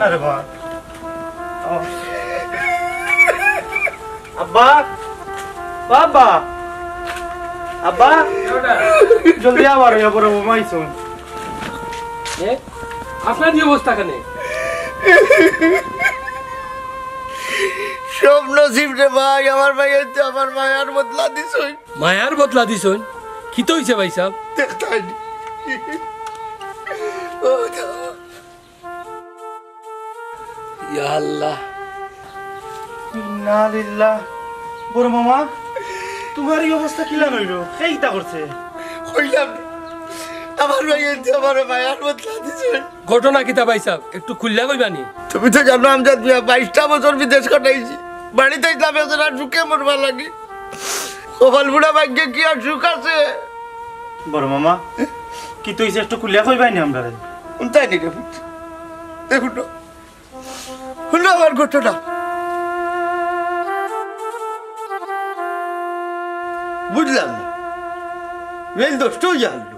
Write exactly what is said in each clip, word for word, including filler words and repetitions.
আরে বা। আব্বা, বাবা, আব্বা, জলদি আবার ইয়া বড় মামা আইছইন। এ? আপনার এই অবস্থা কেনে? সব নসিব রে ভাই, আমার ভাইয়ে তো আমার মায়ার বদলা দিছইন। মায়ার বদলা দিছইন? কিতা অইছে ভাইসাব? দেখতায় নি। ও তো। ইয়া আল্লাহ। ইন্না লিল্লাহ। বড় মামা, তুমার এই অবস্থা কিলা অইলো? কে ইতা করছে? কইলাম, আমার ভাইয়ে তো আমার মায়ার বদলা দিছইন। ঘটনা কিতা ভাইসাব? একটু খুলিয়া কইবা নি? তুমি তো জানো আমজাদ মিয়া, বাইশটা বছর বিদেশ কাটাইছি। বাড়িত আইলাম, এতটা সুখে মরবার লাগি। কপাল বুড়া ভাগ্যে কি আর সুখ আছে? বড় মামা, কিতা অইছে একটু খুলিয়া কইবায় নি আমরারে? হুনতায় নি রে পুত। দেখো তো, হুনো আমার ঘটনা। বুঝলাম না, বেলা দশটা অইয়া হারলো,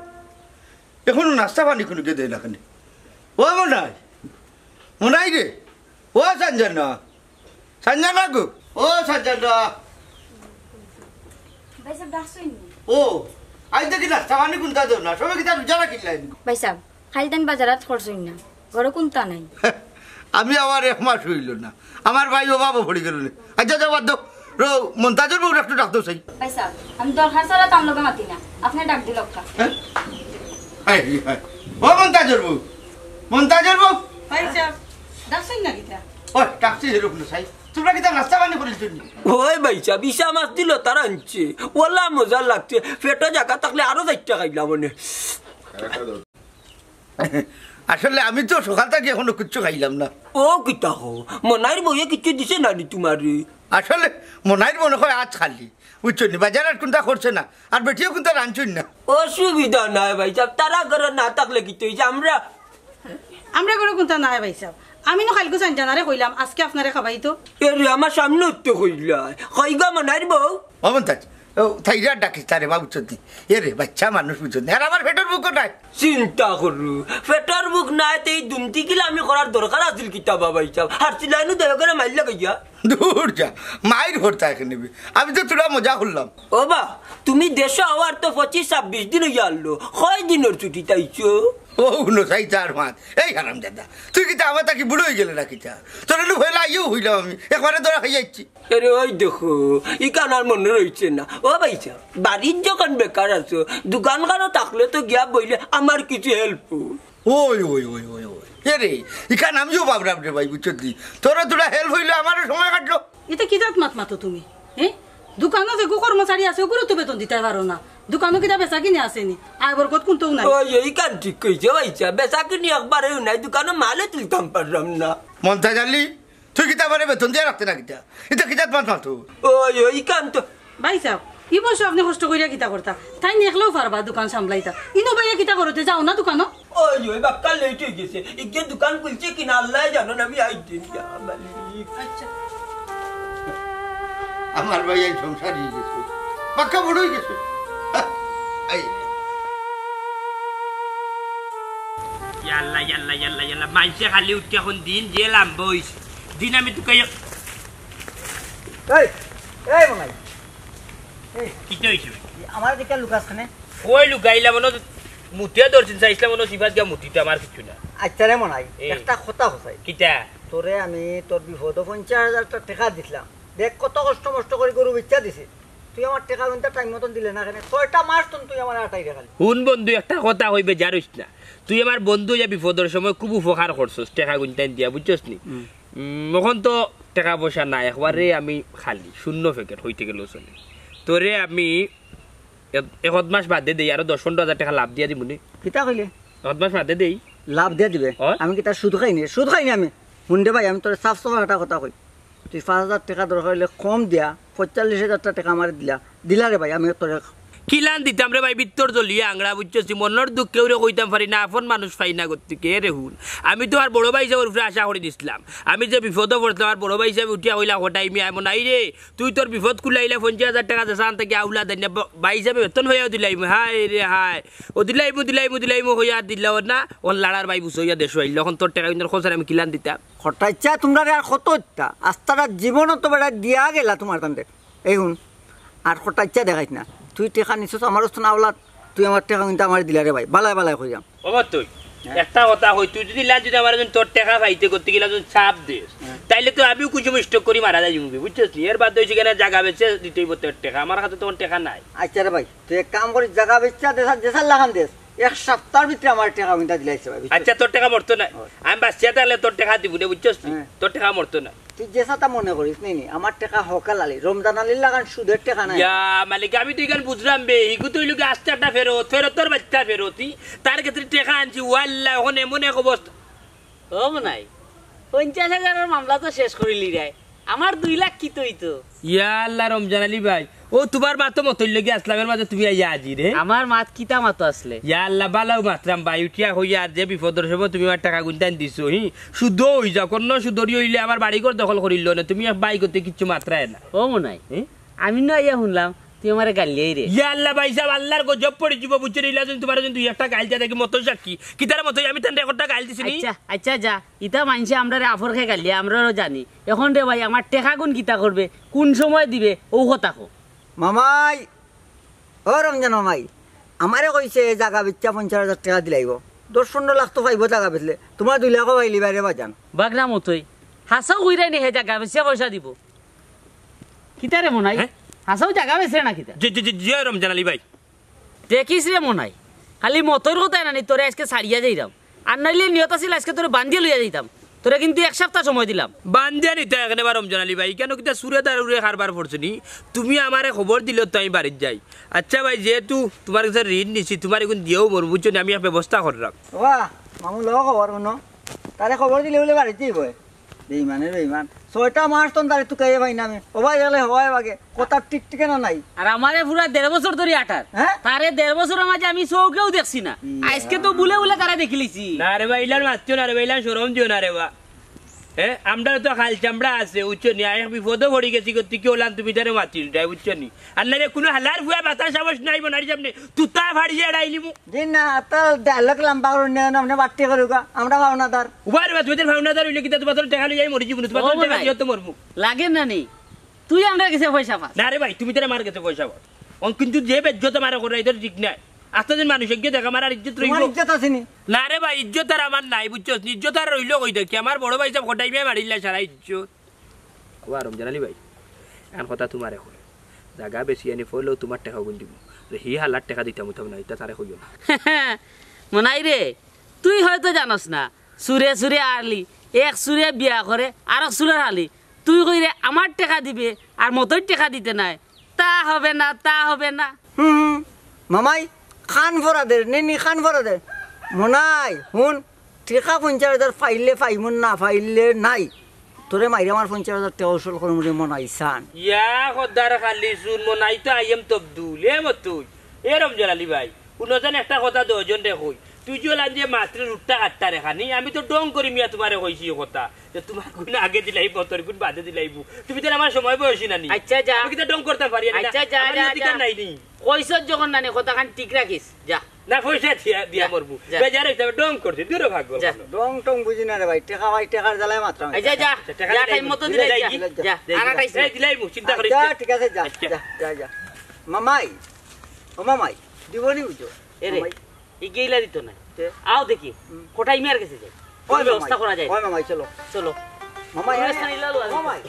এখনো নাস্তা পানি কুনুকে দেয় না কেনে। ও মনাই, মনাই রে, ও সঞ্জনা, সঞ্জনা গো, ও সঞ্জনা। ভাইসাব, ডাকছইন নি? ও, আইজ দেখি নাস্তা পানি কুনতা দেও না, সবে কিতা রোজা রাখিলাইন। ভাইসাব, কাইল তাইন বাজারাত করছইন না, ঘরো কুনতা নাই। আমি আবার এক মাস অইলো না, আমার ভাই অভাবো পড়ি গেলো নি। আচ্ছা, যাও, বাদ দেও। রো, মন্তাজর বউরে একটু ডাক দেও চাই। ভাইসাব, আমি দরকার ছাড়া তান লগে মাতি না, আপনে ডাক দিলাউক্কা। হ্যাঁ? এই, এই, এই। ও মন্তাজর বউ, মন্তাজর বউ। ভাইসাব, ডাকছইন না কিতা? ও, ডাকছি এরকম না চাই। তুমরা কিতা নাস্তা পানি করিলছো নি? ওই ভাইসাব, ইছা মাছ দি লতা রানছে, ওলা মজা লাগছে, পেটো জাগা থাকলে আরো চাইরটা খাইলাম অনে। আসলে আমি তো সকাল থাকি এখনো কিচ্ছু খাইলাম না। ও কিতা কও, মনাইর বউয়ে কিচ্ছু দিছে না নি তুমারে? আসলে মনাইর মনে অয় আত খালি, বুঝছো নি? বাজার আর কুনতা করছে না, আর বেটিও কুনতা রানছইন না। অসুবিধা নাই ভাইসাব, তারা ঘরো না থাকলে কিতা অইছে, আমরা আমরা ঘরো কুনতা নাই ভাইসাব। আমি নু কাইলকু সঞ্জনারে কইলাম, আজকে আপনারে খাবাইতো। এরে, আমার সামনে উঠতে কইলায়। কইগা মনাইর বউ? ও মন্তাজ, ও, তাইরে আর ডাকিস না রে বা, বুঝছত নি? এরে, বাইচ্চা মানুষ বুঝছত নি। আর আমার পেটর ভুকও নাই। চিন্তা করো, পেটর ভুক নাই, তে এই দুনতি কিলা আমি করার দরকার আছিল কিতা বা ভাইসাব? হারছিলায় নু দয়া করি মাইর লাগাইয়া। দূর যা, মাইর করতা এখানে। আমি তো থুড়া মজা করলাম। ও বা, তুমি দেশো আওয়ার তো পঁচিশ ছাব্বিশ দিন অইয়া হারলো, কয় দিনর ছুটিত আইছো? ও, হুনো, চাই চার মাস। এই হারামজাদা, তুই কিতা আমার থাকি বুড়া অইগেলে না কিতা? তোরে নু পয়লা আইয়াউ কইলাম আমি, একবারে ধরা খাইয়া আইছি। আরে ওই দেখো, ইখান আর মনো রইছে না। ও ভাইসাব, বাড়িত যখন বেকার আছো, দোকানখানো থাকলে তো গিয়া বইলে আমার কিছু help অয়। ওই, ওই, ওই, ওই, ওই। এরে, ইখান আমিও ভাবরাম রে ভাই, বুঝছত নি? তোরও থুড়া help অইলে আমারও সময় কাটলো। ইতা কি জাত মাত মাতো তুমি? হে? দোকানো যেগু কর্মচারী আছে, ওগুরে তো বেতন দিতায় পারো না। দোকানো কিতা বেচাকিনি আছে নি? আয় বরকত কুনতাউ নাই। ওই, ওই, ইখান ঠিক কইছো ভাইসাব। বেচাকিনি একবারেউ নাই, দোকানো মালও তুলতাম পাররাম না। মন্তাজ আলী, তুই কিতা আমারে বেতন দিয়া রাখতে না কিতা? ইতা কি জাত মাত মাতো? ওই, ওই, ইখান তো ভাইসাব, ই বয়সো আপনে কষ্ট করিয়া কিতা করতা? তাইন একলাউ পারবা দোকান সামলাইতা। ইনো ভাইয়ে কিতা করতে যাও না দোকানো? ওই, ওই, বাক্কা late অইগেছে। ইগে দোকান খুলছে কিনা আল্লায় জানইন, আমি আইতে দিয়া মালিক। আচ্ছা। আমার ভাই এই সংসার অইগেছে। বাক্কা বড় অইগেছে। এই। ইয়াল্লা, ইয়াল্লা, ইয়াল্লা, ইয়াল্লা। মাইনষে খালি উঠতে অখন দিন যে লাম্বা অইছে। দিন আমি তুকাইয়া এই, এই মনাই। এই, কিতা অইছে ভাই? আমার দিকে লুকাস কেনে? কই লুকাইলাম, মনো মুতিয়া ধরছইন, চাইছিলাম মনো সিফাত গিয়া মুতিতে, আমার কিচ্ছু না। আচ্ছা রে মনাই, এ। একটা কথা কইতাম। কিতা? তোরে আমি তোর বিপদো পঞ্চাশ হাজার টেকা দিছলাম। দেখ কত কষ্ট মষ্ট করি গরু বেচিয়া দিছি। তুই আমার টেকা কুনতা time মতন দিলে না কেনে? ছয়টা মাস তন তুই আমারে আটাইরে খালি। হুন বন্ধু, একটা কথা কইবে, জারইস না। তুই আমার বন্ধু অইয়া বিপদর সময় খুব উপকার করছস, টেকা কুনতাইন দিয়া, বুঝছস নি? হুম। উম, অখন তো টেকা পয়সা নাই, একবারে আমি খালি, শূন্য পকেট কইতে গেলেও চলে। তোরে আমি এক, এক মাস বাদে দেই, আরো দশ পনরো হাজার টেকা লাভ দিয়া দিমু নি। কিতা কইলে? এক মাস বাদে দেই। লাভ দিয়া দিবে? অয়। আমি কিতা সুদ খাইনি? সুদ খাইনি আমি। হুন দে ভাই, আমি তোরে সাফ সাফ একটা কথা কই। তুই পাঁচ হাজার টেকা দরকার অইলে কম দিয়া, পঁয়তাল্লিশ হাজার টেকা আমারে দিলা। দিলা রে ভাই, আমি তোরে কিলান দিতাম রে ভাই, ভিতর জ্বলিয়া আংরা, বুঝছস নি? মনর দুখ কেউরে কইতাম পারি না, আপন মানুষ পাই না গতিকে। এ রে হুন, আমি তো আর বড় ভাইসাবর উপরে আশা করি দিছলাম। আমি যে বিপদো পড়ছলাম, আর বড় ভাইসাবে উঠিয়া কইলা, "কটাই মিয়া, এমন নাই রে, তুই তোর বিপদ কুলাইলে পঞ্চাশ হাজার টেকা দেশান থাকি আউলা দেন না, ব-, ভাইসাবে বেতন পাইয়াও দিলাইমু।" হায় রে হায়, ও দিলাইমু, দিলাইমু, দিলাইমু কইয়া আর দিলাও না, অন লাড়ার ভাই বুঝ অইয়া দেশো আইলো। অখন তোর টেকা কিন্তু খোঁজার আমি কিলান দিতাম। কটাইচ্ছা, তুমরারে আর কত দিতা? আস্তারা জীবনও তো বেটা দিয়া গেলা তুমার তান্তে। এই হুন, আর কটাইচ্ছা দেখাইস না। তুই টেকা নিছস আমার অস্ত না আওলাদ, তুই আমার টেকা কিন্তু আমারে দিলা রে ভাই। বালায় বালায় কইরাম। ও বা তুই, হ্যাঁ। একটা কথা কই, তুই যদি ইলা যদি আমার একজন তোর টেকা পাইতে করতে গেলে একজন চাপ দিস, হ্যাঁ। তাইলে তো আমিও কিছু মিস্টেক করি মারা যাই যাবি, বুঝছস নি? এর বাদ হইছে কেন জাগা বেচে দিতেই বলতে টেকা, আমার কাছে তখন টেকা নাই। আচ্ছা রে ভাই, তুই এক কাম করিস, জাগা বেচা দেশা, দেশার লাখান দেস, এক সপ্তাহর ভিতরে আমার টেকা কিন্তু দিলাইছে ভাই, বুঝছস? আচ্ছা, তোর টেকা মরতো না, হয়। আমি বাঁচিয়া থাকলে তোর টেকা দিব না, বুঝছস নি? হ্যাঁ। তোর টেকা মরতো না। তুই যেসাতা মনে করিস নি, নি, আমার টেকা হকাল আলী, রমজান আলীর লাখান সুদের টেকা নাই। ইয়া মালিক, আমি তো ইখান বুঝলাম বে, ইগু তো অইলো গি আস্তা একটা ফেরত, ফেরতর বাচ্চা ফেরতি। তার ক্ষেত্রে টেকা আনছি, ওয়াল্লা, অখন এমন এক অবস্থা। ও মনাই, পঞ্চাশ হাজারর মামলা তো শেষ করিলি রে, আমার দুই লাখ কিতা অইতো? ইয়া আল্লাহ, রমজান আলী ভাই, ও তুমার মাতো মতর লাগি আসলাম, এর মাঝে তুমি আইয়া হাজির, হে? আমার মাত কিতা মাতো আসলে? ইয়া আল্লাহ, বালাউ মাতরাম ভাই, উঠিয়া কইয়া আর যে বিপদর সময় তুমি আমার টেকা গুনতান দিছো, হি? সুদও অই যাও, কোনো সুদরি অইলে আমার বাড়ি ঘর দখল করিল না, তুমি এক ভাই করতে কিচ্ছু মাতরায় না। ও মনাই, হি? আমি না আইয়া হুনলাম, তুই আমারে গাইল্লাইরে। ইয়া আল্লাহ ভাইসাব, আল্লাহর গজব পড়ি যিবো, বুঝছো নি? ইলা যদি তুমারে যদি দুই একটা গাইল দিয়া দেখি, মতো সাক্ষী। কিতার মতো আমি তান রেকর্ডটা গাইল দিছি নি? আচ্ছা, আচ্ছা, যা। ইতা মানষে আমরারে আফর খাই গাইল্লায়, আমরারও জানি। অখন রে ভাই, আমার টেকা গুন কিতা করবে, কুন সময় দিবে, অউ কথা কও। মামাই, ও রমজান মামাই, আমারে কইছে জাগা বেচা পঞ্চাশ হাজার টেকা দিলাইবো। দশ পনরো লাখ তো পাইবো জাগা বেচলে। তুমার দুই লাখও পাইলিবায় রে বাজান। বাগনা মতই। হাছাউ কইরায় নি হে জাগা বেচিয়া পয়সা দিবো। কিতা রে মনাই? হ্যাঁ? হাছাউ জাগা বেচে না কিতা? জি, জি, জি, জি, রমজান আলী ভাই। দেখিস রে মনাই, খালি মতর কথায় নানি তোরে আইজকে ছাড়িয়া যাইরাম। আর নাইলে নিয়ত আছিল আইজকে তোরে বান্ধিয়া লইয়া যাইতাম। তোরে কিন্তু এক সপ্তাহ সময় দিলাম। বান্ধিয়া নিতা কেনে বা রমজান আলী ভাই, কেনে কিতা চুরে দারুরে কারবার পড়ছে নি? তুমি আমারে খবর দিলে তো আমি বাড়িত যাই। আচ্ছা ভাই, যেহেতু তুমার গেছে ঋণ নিছি, তুমার ইগুন দিয়াউ মরমু, বুঝছো নি? আমি এক ব্যবস্থা কররাম। ওয়া, মামু লও খবর হুনো। তারে খবর দিলে বুলে বাড়িত যাইবো। বেইমানে বেইমান। ছয়টা মাস তন তারে তুকাইয়া পাই না আমি। ও ভাই, গেলে হওয়ায় বাগে। কথা ঠিক ঠিকানা নাই। আর আমারে পুরা দেড় বছর ধরি আটার। হ্যাঁ? তারে দেড় বছরর মাঝে আমি চউখেও দেখছি না। ইয়া। আইজকে তো বুলে বুলে তারে দেখিলিছি। না রে বা, ইলান মাতিও না রে বা, ইলান শরম দিও না রে বা। হ্যাঁ, আমরার তো খাল চামড়া আছে, বুঝছো নি? এক বিপদো পড়ি গেছি, গতিকে অলান তুমি তারে মাতিও না, বুঝছো নি? আর না রে, কুনু হালার ফুয়া বাতার সাহস নাই, বনারি সামনে তুতা ফাড়িয়া এড়াইলিমু। জি না, তো ডায়লগ লম্বা করুন না, আপনে বাট্টি করুকা, আমরা পাওনাদার। উবা রে বা, তুমার পাওনাদার অইলে কিতা, তুমার টেকা লইয়া মরি যিমু, তুমার ও টেকা ভাই। দিয়া তো মরমু। লাগে না নি? তুই আমরার গেছে পয়সা পাস। না রে ভাই, তুমি তারে আমার গেছে পয়সা পাও। অন কিন্তু যে বেইজ্জত আমারে করে, ইটা ঠিক নায়। আস্তা দিন মানুষ একজন দেখা আমার আর ইজ্জত তুমার রইবো? ইজ্জত আছে নি? না রে ভাই, ইজ্জত আর আমার নাই, বুঝছস নি? ইজ্জত আর রইলো কই দেখি? আমার বড় ভাইসাব কটাই মিয়া মারিলা সারা ইজ্জত। ও আর রমজান আলী ভাই, এন কথা তুমারে কই। জাগা বেচিয়া নি ফয়লাউ তুমার টেকা গুন দিমু। রে হি হালার টেকা দিতাম উঠাম না, ইটা তারে কইও না। মনাই রে, তুই হয়তো জানস না, চুরে চুরে আরলি, এক চুরে বিয়া করে, আরক চুরর হালি। তুই কইরে আমার টেকা দিবে, আর মতর টেকা দিতে নায়, তা হবে না, তা হবে না। হুম, হুম। মামাই, কান ফরা দের, নে নি কান ফরা দের। মনাই, হুন, টেকা পঞ্চাশ হাজার পাইলে পাইমু, না পাইলে নাই। তোরে মাইরে আমার পঞ্চাশ হাজার টেকা উসুল করমু রে মনাই সান। ইয়া খোদার খালি চুন, মনাই তো আইয়েম তবদুল। এ মতুই, এ রমজান আলী ভাই, হুনো যেন একটা কথা দশজনরে কই। তুই যে অলান যে মাত্র রুটটা কাটতা রেখা নি, আমি তো ডং করি মিয়া তুমারে কইছি ই কথা। যে তুমার গুণ আগে দিলাইবো, তোর গুণ বাদে দিলাইবো। তুমি তো আমার সমবয়সী নানি। আচ্ছা, যা। আমি কিতা ডং করতাম পারি না? আচ্ছা, যা, আমার যা, অধিকার যা। নাই নি। কইছস যখন নানি, কথাখান ঠিক রাখিস, যা। না, পয়সা দিয়া, দিয়া যা, মরমু। যা। বেজার অইছে, আমি ডং করছি, দূরে ভাগ যা। ডং টং বুঝি না রে ভাই, টেকা ভাই, টেকার জ্বালায় মাতরাম। এই যা, যা। আচ্ছা, টেকা যা, দিলাই time মতো মু। দিলে দিলাই যা। যা। যা। আর আটাইস এই না। দিলাই মু, চিন্তা করিস আচ্ছা, না। ঠিক আছে, যা, আচ্ছা। যা, যা, যা। মামাই, ও মামাই, দিবনি বুঝো। এ রে। মামাই। ইগেইলা দিত না। কে? আও দেখি, হুম। কটাই মিয়ার গেছে যাই। ওই কোনো ব্যবস্থা মামাই, করা যায়। ওই মামাই, চলো। চলো। মামাই, তুমি আই, ব্যবস্থা নিলা লো, আমি মামাই।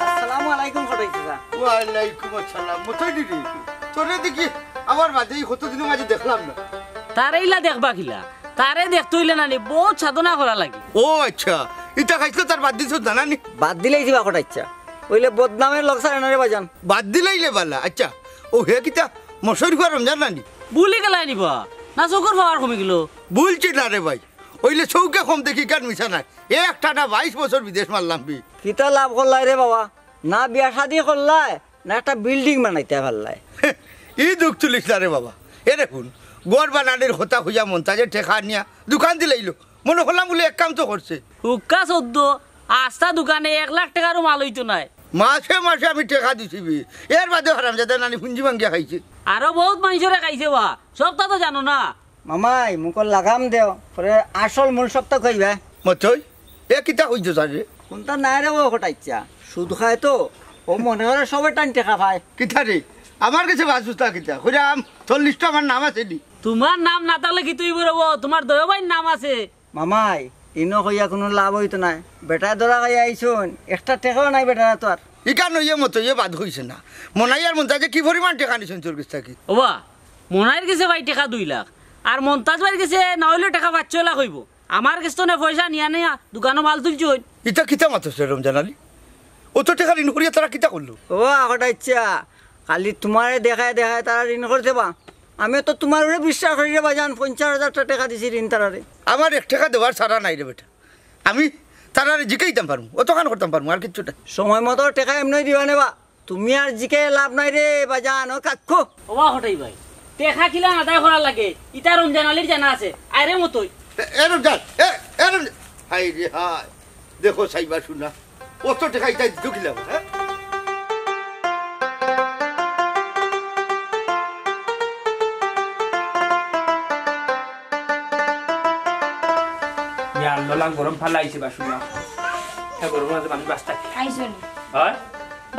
আসসালামু আলাইকুম, ফটাই চাচা। ওয়ালাইকুম আসসালাম। মতই দিদি, তোরে দেখি আবার বাদে এই কতদিনর মাঝে দেখলাম না। তারে ইলা দেখবা কিলা? তারে দেখতে অইলে নানি বউত সাধনা করা লাগে। ও আইচ্ছা, ইতা খাইছলত আর বাদ দিছস না নানি? বাদ দিলাইছি বা কটাইচ্ছা, অইলে বদনামে লগ ছাড়ে না রে বাজান। বাদ দিলাইলে বালা। আইচ্ছা, অউ হে কিতা মশারি ফুয়া রমজান নানি? ভুলি গেলায় নি বা, না চকুর পাওয়ার কমি গেলো? ভুলছি না রে ভাই, অইলে চউখে কম দেখি কান মিছা নায়। এ একটা না বাইশ বছর বিদেশ মারলাম বি। কিতা লাভ করলায় রে বাবা? না বিয়া শাদি করলায়, না একটা বিল্ডিং বানাইতায় পারলায়। ই দুখ তুলিস না রে বাবা। এরে হুন, ঘর বানানির কথা কইয়া মন্তাজে টেকা আনিয়া দুকান দিলাইলো। মনো করলাম বুলে এক কাম তো করছে। হুক্কা চৌদ্দ, আস্তা দুকানে এক লাখ টেকারও মাল অইতো নায়। মাসে মাসে আমি টেকা দিছি বি, এর বাদেও হারামজাদা নানি পুঞ্জি ভাঙ্গিয়া খাইছে। আরো বউত মানষরে খাইছে বা, সবতা তো জানো না। মামাই, মুখর লাগাম দেও, পরে আসল মূল সবতা কইবা। মতই, এ কিতা কইছো তারে? কুনতা নায় রে ও কটাইচ্ছা, সুদ খায় তো, ও মনে করে সবে টান টেকা পায়। কিতা রে? আমার গেছে বাসুস্তা কিতা? কইরাম, চল্লিশটা আমার নাম আছে নি। তুমার নাম না থাকলে কিতা অইবো রে ও, তুমার দয় ভাইর নাম আছে। মামাই, ইনো কইয়া কুনু লাভ অইতো নায়। বেটায় ধরা খাইয়া আইছইন, একটা টেকাও নাই বেটার আতো আর। ইখান অইয়া মতইয়ে বাদ কইছে না। মনাইয়ার মন্তাজে কি পরিমাণ টেকা নিছইন তোর গেছ থাকি? ওবা, মনাইর গেছে ভাই টেকা দুই লাখ, আর মন্তাজ ভাইর গেছে না অইলেও টেকা পাঁচ ছয় লাখ অইবো। আমার গেছ থনে পয়সা নিয়া নিয়া দুকানো মাল তুলছইন। ইতা কিতা মাতছ রে রমজান আলী? অত টেকা ঋণ করিয়া তারা কিতা করলো? ও, আগটা ইচ্ছা, খালি তুমারে দেখায় দেখায় তারা ঋণ করতে বা। আমি তো তুমার উপরে বিশ্বাস করি রে বাজান, পঞ্চাশ হাজার টেকা দিছি ঋণ তারারে। আমার এক টেকা দেওয়ার চারা নাই রে বেটা। আমি তারারে জিকাইতাম পারমু, অতখান করতাম পারমু, আর কিচ্ছু না। সময় মতো টেকা এমনেউ দিবা নেবা। তুমি আর জিকাইয়া লাভ নাই রে বাজান, ও কাক্কু। ওবা কটাই ভাই, টেকা কিলা আদায় করা লাগে, ইতা রমজান আলীর জানা আছে। আয় রে মতই। এ, এ রমজান, এ, এ রমজান। হায় রে হায়, দেখো সাইবা শুনা, অত টেকা ইতা দিত কিলা, হ্যাঁ? ইয়া আল্লাহ, লাং গরম ফালা আইছে বা শুনা। ইতা গরম আছে, মানুষ বাঁচতা কি? আইছো নি? হয়?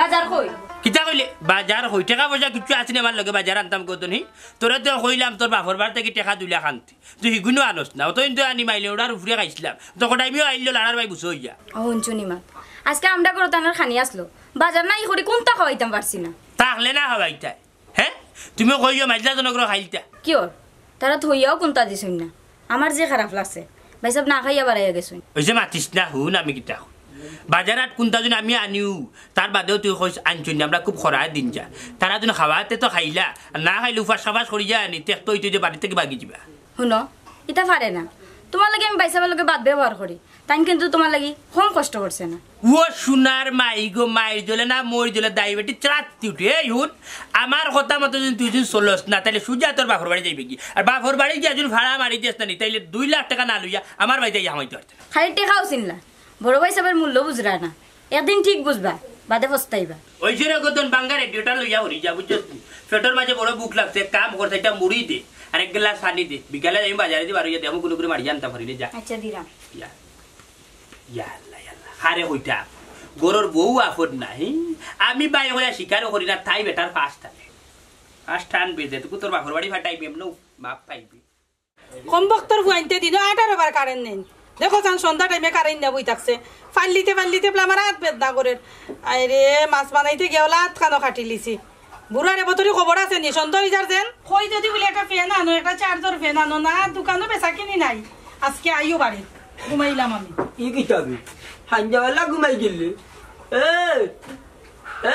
বাজার কই? কিতা কইলে? বাজার কই? টেকা পয়সা কিচ্ছু আছে নি আমার লগে, বাজার আনতাম কত নি? তোরে তো কইলাম তোর বাপর বাড়ি থাকি টেকা দুই লাখ আনতে। তুই হিগুনও আনস না। অতদিন তো আনি মাইলে ওটার উপরে খাইছিলাম। তো কটাই মিও আইলো লাড়ার ভাই বুঝো ইয়া। ও হুনছো নি মা? আজকে আমরা ঘরো তানর খানি আসলো। বাজার নাই করি কুনতা খাওয়াইতাম পারছি না। তাহলে না খাওয়াইতায়। হ্যাঁ? তুমি কইও মাইজলা জনগর খাইলতা। কি ওর? তারা থইয়াও কুনতা দিছইন না। আমার যে খারাপ লাগছে। ভাই সাহেব না খাইয়া বাড়াইয়া গেছইন। ওই যে মাতিস না, হুন আমি কিতা হুন। বাজার আট কুনতা জন আমি আনিউ, তার বাদেও তুই কইস আনছইন না, আমরা খুব খরায় দিন যা। তারা জন খাওয়াতে তো খাইলা, আর না খাইলে উপাস সাবাস করি যায় আনি, তেখ তো ওই তুই যে বাড়ি থাকি বাগি যিবা। হুনো, ইতা পারে না। তুমার লাগি আমি ভাই সাহেবর লগে বাদ ব্যবহার করি। তাইন কিন্তু তুমার লাগি কম কষ্ট করছে না। ও সোনার মাই গো, মাইর জ্বলে না, মইর জ্বলে, diabetes চালাত্তি উঠে। এই হুন, আমার কথা মতো যদি তুই যদি চলস না, তাইলে সুজা তোর বাপর বাড়ি যাইবে কি? আর বাপর বাড়ি গিয়া যদি ভাড়া মারি দিস না নি, তাইলে দুই লাখ টেকা না লইয়া আমার বাড়িত আইয়া হামাইতে পারতে না। খালি টেকাও চিনলা, বড় ভাই সাহেবর মূল্য বুঝরা না। একদিন ঠিক বুঝবা, বাদে পস্তাইবা। ওই যে রে গদন বাঙ্গা রেডিওটা লইয়া হরি যা, বুঝছস নি? পেটর মাঝে বড় ভুক লাগছে, এক কাম কর, চাইরটা মুড়ি দে, আর এক গ্লাস পানি দে। বিকালে আমি বাজারে দি বারইয়া দে, আমি কুনু করি মারিয়া আনতাম পারি রে, যা। আচ্ছা, দিরাম। ইয়া। ইয়া আল্লাহ, ইয়া আল্লাহ। আরে কইতা, গরুর বউ আফদ নাই। আমি বাই হইয়া স্বীকারও করি না, তাই বেটার পাঁচ টানে। পাঁচ টান বেজে, তুই তোর বাপর বাড়ি ফাটাইবি, এমন মাপ পাইবি। কম বক্তর ফুয়াইন্তে দিনো আঠারো বার কারেন্ট নেইন। দেখো চান সন্ধ্যা টাইমে কারেন্ট না বই থাকছে। ফাল্লিতে ফাল্লিতে বলে আমার আত বেদনা করের। আয় রে, মাছ বানাইতে গিয়া ওলা আত কানো কাটিলিছি। বুড়ারে বতরি খবর আছে নি? সন্ধ্যা অই যার যেন। কই যদি বলে একটা ফ্যান আনো, একটা চার্জার ফ্যান আনো না, দোকানো বেচা কিনি নাই। আজকে আইও বাড়ি, ঘুমাইলাম আমি। ই কিতা বে? হাঞ্জাওয়ালা ঘুমাই গেলে। এ,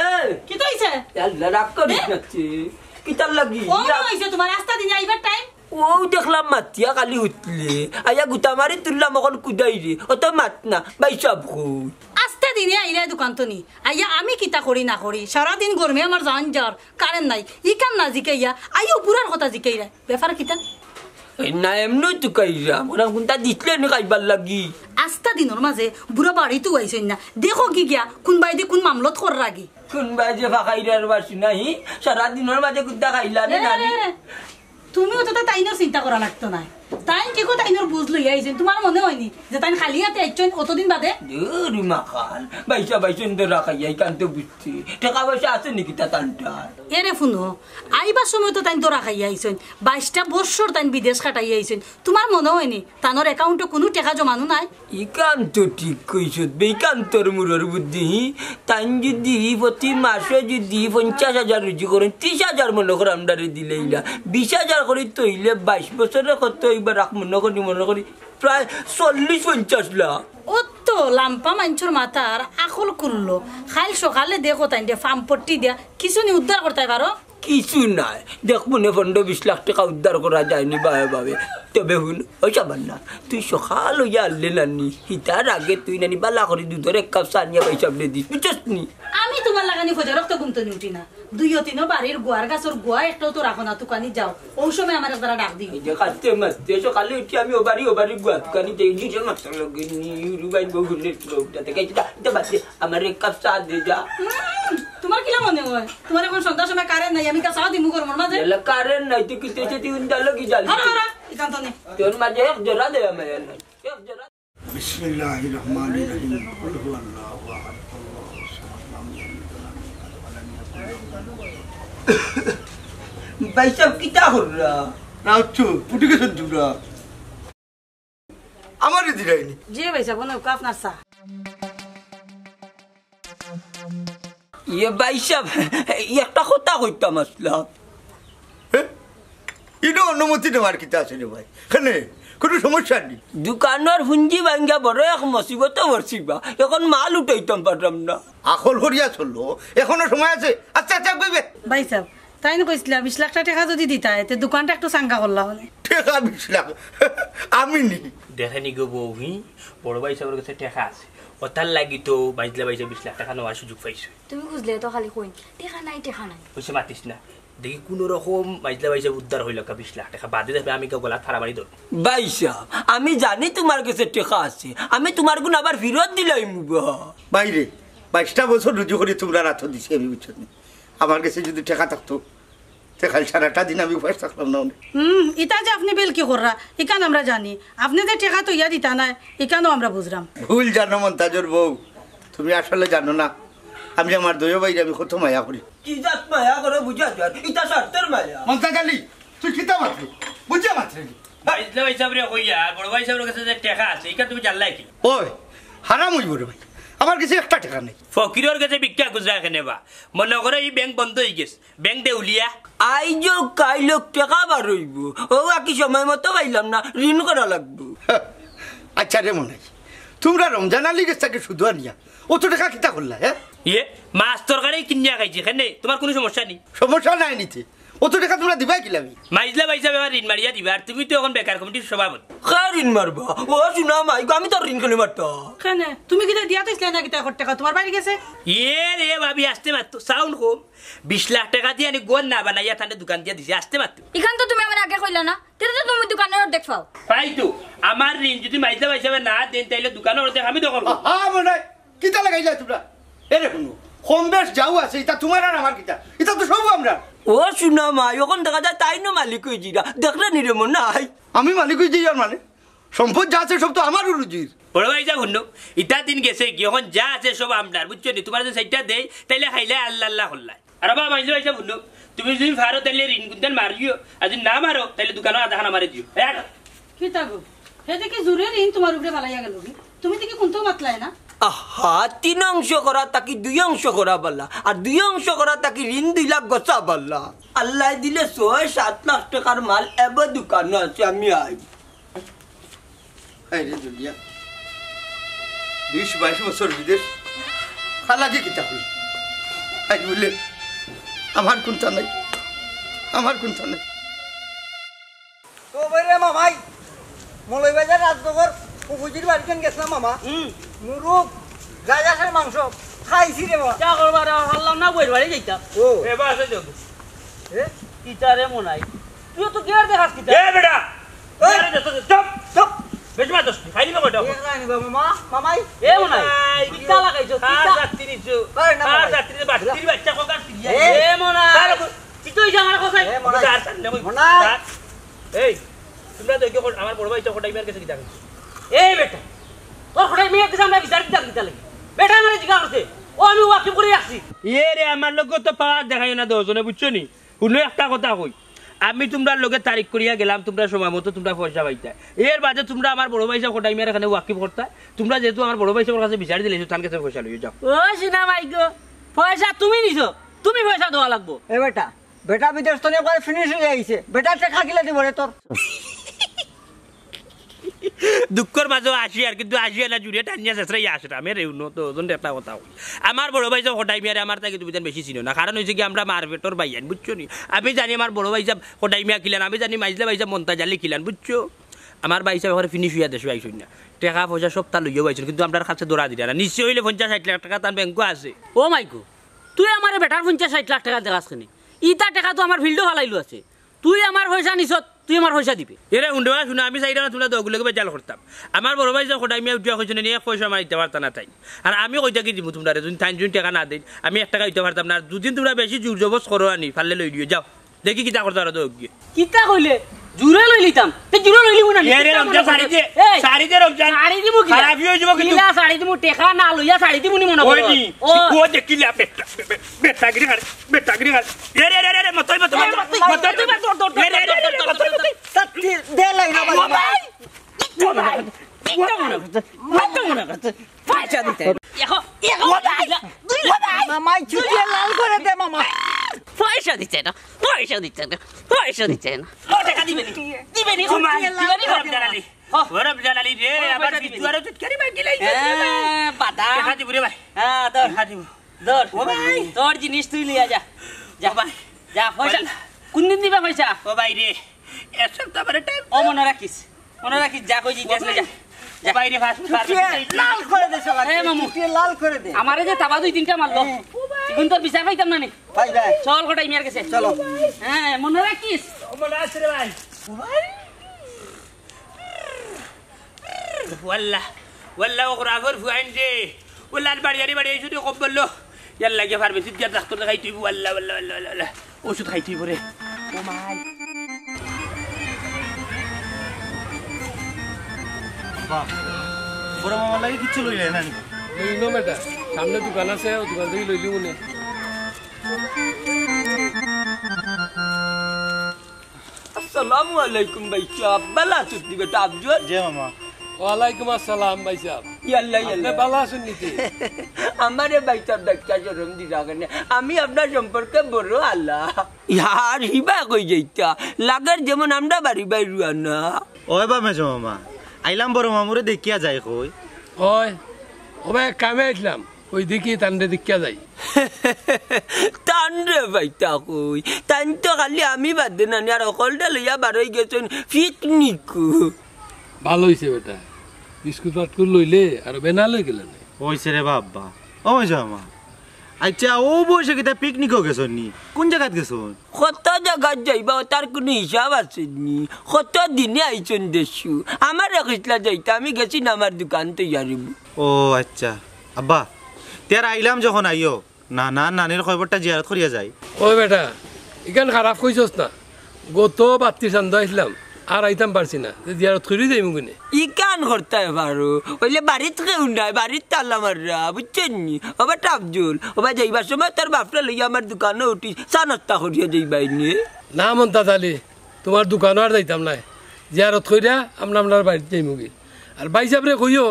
এ। কিতা অইছে? আল্লাহ, রাগ করিস এ? না তুই। কিতার লাগি? ও, কি অইছে তুমার? আস্তা দিনে আইবার টাইম? অউ দেখলাম মাতিয়া খালি উঠলে, আইয়া গুতা মারি তুললাম অখন কুদাইরে, অত মাত না, ভাই সাব কই? আস্তা দিনে আইরায় দোকান থনি, আইয়া আমি কিতা করি না করি, সারাদিন গরমে আমার জান যার, কারেন্ট নাই, ইখান না জিকাইয়া, আইও বুড়ার কথা জিকাইরায়, ব্যাপার কিতা? এই না এমনেউ তুকাইরাম, ওরা কুনতা দিছলে নি খাইবার লাগি? আস্তা দিনর মাঝে বুড়া বাড়িত আইছইন না, দেখো কি গিয়া, কুনবায়দি কুন মামলত কররা গি? কুনবায় যে ফাকাইরার বাসু নাই, সারা দিনর মাঝে কুনতা খাইলা নি এ, নানি? এ, এ, তুমি অততা তাইনর চিন্তা করা লাগতো নায়। তাইন কিগু তাইনর বুঝ লইয়া আইছইন, তুমার মনে অয়নি যে তাইন খালি আতে আইছইন অতদিন বাদে? দুর মাখাল, বাইশা বাইশন ধরা খাইয়া ইখান তো বুঝছি। টেকা পয়সা আছে নি কিতা তানটার? এরে হুনো, আইবার সময় তো তাইন ধরা খাইয়া আইছইন, বাইশটা বৎসর তাইন বিদেশ কাটাইয়া আইছইন, তুমার মনে অয়নি তানর অ্যাকাউন্টো কুনু টেকা জমানো নাই? ইখান তো ঠিক কইছত বে, ইখান তোর মুরর বুদ্ধি। তাইন যুদি প্রতি মাসে যুদি পঞ্চাশ হাজার রুজি করইন, ত্রিশ হাজার মনো কর আমরারে দিলাইলা, বিশ হাজার করি তইলে বাইশ বছরে কত অইবো? এবার রাখ মনে করি, মনে করি প্রায় চল্লিশ পঞ্চাশ লাখ। অত লাম্পা মানষর মাথার আকল খুললো। কাইল সকালে দেখো তাইন দে ফার্ম পট্টি দিয়া কিছু নি উদ্ধার করতায় পারো? কিছু নাই, দেখমু নে পনেরো বিশ লাখ টেকা উদ্ধার করা যায়নি বায় বায়। তবে হুন, ওই সাবান না, তুই সকাল অইয়া আইলে নানি, হিতার আগে তুই নানি বালা করি দুধর এক কাপ চা আনিয়া ভাইসাবরে দিস, বুঝছস নি? আমি তুমার লাখান ফজর অক্ত ঘুম তনে উঠি না। দুইও তিনও বাড়ির গুয়ার গাছর গুয়া একটাও তো রাখো না, তুকানি যাও। অউ সময় আমার এক জারা ডাক দিবি। এই যে কাঁদতে মারতে সকালে উঠি আমি ও বাড়ি, ও বাড়ির গুয়া তুকানি দেই, নিজে মাথার লগে নি, রুবাই বউ হুনের পুরো উঠা থেকে, এটা, এটা বাদ দে, আমার এক কাপ চা দে যা। হুম, তুমার কিলা মনে অয়? তুমার অখন সন্ধ্যার সময় কারেন্ট নাই, আমি কা চা দিমু গরমর মাঝে? এলা কারেন্ট নাই, তুই কিতে যদি উন্ডা লগি জাল। হরা, হরা, ইখান তো নি। তোর মাঝে এক জোড়া দে আমার নাই। এক জোড়া। بسم الله الرحمن الرحيم. قل هو الله أحد، الله الصمد، لم يلد ولم يولد ولم يكن له كفوا أحد. ভাইসাব, কিতা কররা? না, উঠছো, উঠি গেছইন তুমরা। আমারে দিরায়নি। জি ভাইসাব, অনো আপনার চা। ইয়ে ভাইসাব, একটা কথা কইতাম আছলাম। হে? ইনো অনুমতি নেওয়ার কিতা আছে রে ভাই? কেনে? কুনু সমস্যা নি? দুকানর পুঞ্জি ভাঙ্গা বড় এক মুসিবতো পড়ছি বা। অখন মাল উঠাইতাম পাররাম না। আকল করিয়া চলো, অখনো সময় আছে। আচ্ছা, আচ্ছা, কইবে। ভাইসাব, তাইন কইছলা বিশ লাখ টেকা যদি দিতায়, তে দুকানটা একটু চাঙ্গা করলা অনে। টেকা বিশ লাখ? আমি নি। দেখেনি গো বউ, হি? বড় ভাইসাবর গেছে টেকা আছে। অতার লাগি তো মাইজলা ভাইসাবে বিশ লাখ টেকা নেওয়ার সুযোগ পাইছে। তুমি খুজলে তো খালি কইন, "টেকা নাই, টেকা নাই।" অইছে, মাতিস না। দেখি কুনু রকম মাইজলা ভাইসাব উদ্ধার অইলো কা বিশ লাখ টেকা। বাদে দেখবে আমি কেউ গলাত ফাড়া মারি ধরবো। ভাইসাব, আমি জানি তুমার গেছে টেকা আছে, আমি তুমারগুন আবার ফিরত দিলাইমু বা। ভাইরে, বাইশটা বছর রুজি করি তুমরার আতো দিছি আমি, বুঝছো নি? আমার গেছে যদি টেকা থাকতো, তে কাইল সারাটা দিন আমি উপাস থাকলাম না অনে। হুম, ইতা যে আপনে বেলকি কররা, ইখান আমরা জানি। আপনে যে টেকা থইয়া দিতা নায়, ইখানও আমরা বুঝরাম। ভুল জানো মন্তাজর বউ, তুমি আসলে জানো না, আমি আমার দুইও ভাইরে আমি কত মায়া করি। কি জাত মায়া করো বুঝা যায়, ইতা স্বার্থর মায়া। মন্তাজ আলী, তুই কিতা মাতরে? বুঝা মাতরে নি? মাইজলা ভাইসাবরে কইয়া, আর বড় ভাইসাবর গেছে যে টেকা আছে, ইখান তুমি জানলায় কি? ওই, হারাম অইবো রে ভাই, আমার গেছে একটা টেকা নাই। ফকিরর গেছে ভিক্ষা খুজরা কেনে বা? মনো করো ই ব্যাংক বন্ধ অইগেছে, ব্যাংক দেউলিয়া। আইজ অউক কাইল অউক টেকা বার অইবো। অউ আর কি সময় মতো পাইলাম না, ঋণ করা লাগবো। আচ্ছা রে মনাই, তুমরা রমজান আলীর গেছ থাকি সুদ আনিয়া অত টেকা কিতা করলা, হে? ইয়ে, মাছ তরকারি কিনিয়া খাইছি, কেনে? তুমার কুনু সমস্যা নি? সমস্যা নাই নিতে। অত টেকা তুমরা দিবায় কিলামি? মাইজলা ভাইসাবে আমার ঋণ মারিয়া দিবা, আর তুমি তো অখন বেকার কমিটির সভাপতি। কে ঋণ মারবা? ও সুনা মাই গো, আমি তো ঋণ কেনে মারতাম। কেনে? তুমি কিতা দিয়া থইছলায় না কিতা অত টেকা? তুমার বাড়ি গেছে? ইয়ে রে ভাবি, আস্তে মাতো, sound কম। বিশ লাখ টেকা দিয়া আনি ঘর না বানাইয়া তানরে দুকান দিয়া দিছি, আস্তে মাতো। ইখান তো তুমি আমারে আগে কইলা না, তে তো তুমি দুকানর অর্ধেক পাও। পাই তো, আমার ঋণ যদি মাইজলা ভাইসাবে না দেইন, তাইলে দুকানর অর্ধেক আমি দখল করমু। আহা, মনাই, কিতা লাগাইলা তুমরা? এরে হুনো, কম বেশ যাউ আছে, ইতা তুমার আর আমার কিতা? ইতা তো সব আমরার। ও সুনা মাই, অখন দেখা যায় তাইনও মালিক অইযিরা। দেখরে নি রে মনাই? আমি মালিক অইযিয়ার মানে? সম্পদ যা আছে সব তো আমার রুজির। বড় ভাইসাব হুনো, ইতা দিন গেছেগি, অখন যা আছে সব আমরার, বুঝছো নি? তুমারে যদি চাইরটা দেই, তাইলে খাইলায় আল্লা আল্লা করলায়। আর বাবা, মাইজলা ভাইসাব হুনো, তুমি যদি পারো তাইলে ঋণ কুন্তান মারিও, আর যদি না মারো তাইলে দুকানর আধাখান আমারে দিও। এই আনো। কিতা গো? হে দেখি জোরে ঋণ তুমার উপরে ফালাইয়া গেলোগি। তুমি দেখি কুন্তাও মাতলায় না। আহা, তিন অংশ করা থাকি দুই অংশ করা ভালা, আর দুই অংশ করা থাকি ঋণ দুই লাখ গছা ভালা। আল্লায় দিলে ছয় সাত লাখ টেকার মাল এবো দুকানো আছে, আমি আই। হায় রে দুনিয়া, বিশ বাইশ বছর বিদেশ, খালাকি কিতা করি? আই বলে, আমার কুন্তা নাই, আমার কুন্তা নাই। তো বলে মামাই, মৌলভীবাজার রাজনগর ফুফুজির বাড়িখান গেছলাম মামা। হুম। মুরুগ, গাই হাঁসর মাংস খাইছি রে বাবা। কিতা করবা রে, পারলাম না, বউর বাড়ি যাইতাম। ও। এবার আছে যাও। এ? কিতা রে মনাই? তুই তো গিয়ার দেখাস কিতা? এ বেটা! এই! আরে, চুপ, চুপ! বেশি মাতস না, খাইলি না কয়টা? এ, নাই নি বাবা, মামা, মামাই। এ মনাই, এই, কিতা লাগাইছো? কার কিতা? যাত্রী নিছো? এই না, কার মামাই। যাত্রী? বাত্তির বাচ্চা কোকার ফিরিয়া। এ! এ মনাই! কার? তুই তো এই যে আমার কথা। এ মনাই। আর সামনে কই? মনাই। এই, তুমরা তো কেউ আমার বড় ভাইসাব কটাই মিয়ার গেছে কিতা কইছো? এই বেটা, তোর কটাই মিয়ার গেছে আমরা বিচার দিতাম কিতা লাগি? বেটা আমারে জিগা করছে, ও আমি ওয়াকিফ করি রাখছি। এ রে, আমার লগে তো পাওয়ার দেখাইও না দুইজনে, বুঝছো নি? হুনো একটা কথা কই, আমি তুমরার লগে তারিখ করিয়া গেলাম, তুমরা সময় মতো তুমরা পয়সা পাইতায়। এর বাদে তুমরা আমার বড় ভাইসাব কটাই মিয়ার এখানে ওয়াকিফ করতায়। তুমরা যেহেতু আমার বড় ভাইসাবর কাছে বিচার দিলাইছো, তান গেছে পয়সা লইয়া যাও। ও সোনা মাই গো, পয়সা তুমি নিছো, তুমি পয়সা দেওয়া লাগবো। এ বেটা, বেটা বিদেশ তনে একবারে finish অইয়া আইছে। বেটা টেকা কিলা দিবো রে তোর? দুঃখর মাঝেও আসি আর, কিন্তু আসি না, জুড়ে টানিয়া শেষরাই আসরাম। এরে হুনো তো, ওজন একটা কথা কই। আমার বড় ভাইসাব কটাই মিয়ারে আমার থাকি তুমি তান বেশি চিনো না, কারণ অইছে কি আমরা মারপেটর ভাইয়াইন, বুঝছো নি? আমি জানি আমার বড় ভাইসাব কটাই মিয়া কিলান, আমি জানি মাইজলা ভাইসাব মন্তাজ আলী কিলান, বুঝছো? আমার ভাইসাব এখন ফিনিশ অইয়া দেশো আইছইন না, টেকা পয়সা সবতা লইয়াও আইছইন, কিন্তু আমরার কাছে ধরা দিরা না। নিশ্চয় অইলে পঞ্চাশ ষাইট লাখ টেকা তান ব্যাংকো আছে। ও মাইকু, তুই আমারে বেটার পঞ্চাশ ষাইট লাখ টেকা দেখাস কেনে? ইতা টেকা তো আমার ফিল্ডো ফালাইলো আছে। তুই আমার পয়সা নিছত, তুই আমার পয়সা দিবে। এরে হুনো, হুনো, আমি চাইরাম না তুমরা দুইগুলোকে বেজাল করতাম। আমার বড় ভাইসাব কটাই মিয়া উঠিয়া কইছইন নি, এক পয়সা আমার দিতা পারতা না তাইন। আর আমি কই থাকি দিমু তুমরারে, যদি তাইন যদি টেকা না দেইন, আমি এক টেকা দিতা পারতাম না। আর দুদিন তুমরা বেশি জোর জবরদস্ত করো আনি, পারলে লই লিও, যাও। দেখি কিতা করতা পারো, দেও গিয়া। কিতা কইলে? জুরে লই লিতাম। তে জুরে লই লিমু না নি? এরে কিতা মনে রমজান, করো? শাড়ি দে, এই, শাড়ি দে রমজান। শাড়ি দিমু কিলা? খারাপি অইযিবো কিন্তু। কিলা শাড়ি দিমু, টেকা না লইয়া শাড়ি দিমু নি মনে করো? ও দেখিলা, বেটা, বে-, বে-, বেটাগিরি করে, বেটাগিরি করে। এরে, এরে, এরে, মতই, মতই, এ, মতই, মতই, মতই। মতই, মতই, মতই। এরে, এরে, এরে, মতই, মতই। দে লাই না, ও ভাই। কিতা মনে করছে? কিতা মনে করছে? পয়সা দিতে। দেখো, দেখো, ও ভাই, দুই লাখ। মামাই চুটিয়ে লাল করে দে, মামা। পয়সা দিতে না, পয়সা দিতে না, পয়সা দিতে না। ও, টেকা দিবে নি? দিবে নি? ও মা, দিবে নি? ও রমজান আলী। ও। ও রমজান আলী রে, ও, আবার পয়সা দিবে নি? বিদ্যুৎ আরো চুটকারি ভাঙি লাইছে। হ্যাঁ, বাদাম। টেকা দিবো রে ভাই। হ্যাঁ, ধর। টেকা দিবো। ধর। ও ভাই। তোর জিনিস তুই লিয়া যা। যা। ও ভাই। যা, পয়সা। ভাই। কোন দিন দিবা পয়সা? ও ভাই রে, এক সপ্তাহ পরে টাইম। ও মনে রাখিস। মনে রাখিস, যা কই জিতে আসলে যা। যা। বাইরে ফাস, ফাস, ফাস। লাল করে দে শালা। এ মামু। তুই লাল করে দে। আমারে যে তাবা দুই তিনটা মারলো। হ্যাঁ। এখন তোর বিচার পাইতাম না নি। ভাই, ভাই। চল কটাই মিয়ার গেছে। চলো। হ্যাঁ, মনে রাখিস। মনে আছে রে ভাই। ভাই। ওয়াল্লা, ওয়াল্লা, ও খরাফর ফুয়াইন যে। ওয়াল্লা, আর বাড়ি, আরে বাড়ি, এই শুধু কম বললো। ইয়ার লাগে ফার্মেসিত গিয়া ডাক্তার দেখাইতে অইবো, ওয়াল্লা, ওয়াল্লা, ওয়াল্লা, ওয়াল্লা, ওয়াল্লা। ওষুধ খাইতে অইবো রে। ও মাই। বাহ, বড় মামার লাগি কিচ্ছু লইলে না নি? লইলাম বেটা, সামনে দোকান আছে, ও দোকান থাকি লইলিমু নে। আসসালামু আলাইকুম ভাইসাব, ভালা আছইন নি বেটা আফজল? জি মামা। ওয়ালাইকুম আসসালাম ভাইসাব। ইয়াল্লা, আপনি ইয়াল্লা। ভালা আছইন নি তে? আমারে ভাইসাব ডাকতা শরম দিরা কেনে? আমি আপনার সম্পর্কে বড় আলা। ইয়ার হিবা কই যাইতা? লাগের যেমন আমরা বাড়ি বাইর অইরা না। ওই বা মেজো মামা, আইলাম বড় মামুরে দেখিয়া যাই কই। ওই, ও ভাই, এক কামে আইলাম। ওই দেখি তানরে দেখিয়া যাই। তানরে ভাইতা কই? তাইন তো খালি আমি বাদে নানি আর হকলটা লইয়া বারই গেছইন পিকনিকো। ভালা অইছে বেটা, বিস্কুট পাটকুর লইলে আর বেনা লই গেলে না। অইছে রে বাবা। ও মামা, আচ্ছা, ও বয়সে কিতা পিকনিকো গেছইন নি? কোন জাগাত গেছইন? কত জাগাত যাইবা, তার কুনু হিসাব আছে নি? কত দিনে আইছইন দেশো? আমারে কইছলা যাইতা, আমি গেছি না আমার দোকান তৈয়ারিবো। ও আচ্ছা। আব্বা, তে আর আইলাম যখন আইও, নানা নানির কবরটা জিয়ারত করিয়া যাই। ও বেটা, ইখান খারাপ কইছস না। গত বাত্তি চান্দা আইছলাম, আর আইতাম পারছি না। তে জিয়ারত করি যাইমু কেনে? ইখান করতায় পারো, অইলে বাড়িত কেউ নাই, বাড়িত তালা মাররা, বুঝছইন নি? ওবা টাপজুল, ওবা যাইবার সময় তোর বাপরে লইয়া আমার দোকানো উঠি, চা নাস্তা করিয়া যাইবায় নে। না মন্তাজ আলী, তুমার দোকানো আর যাইতাম নায়। জিয়ারত করিয়া আমরা আমরার বাড়িত যাইমুগি। আর ভাইসাবরে কইও,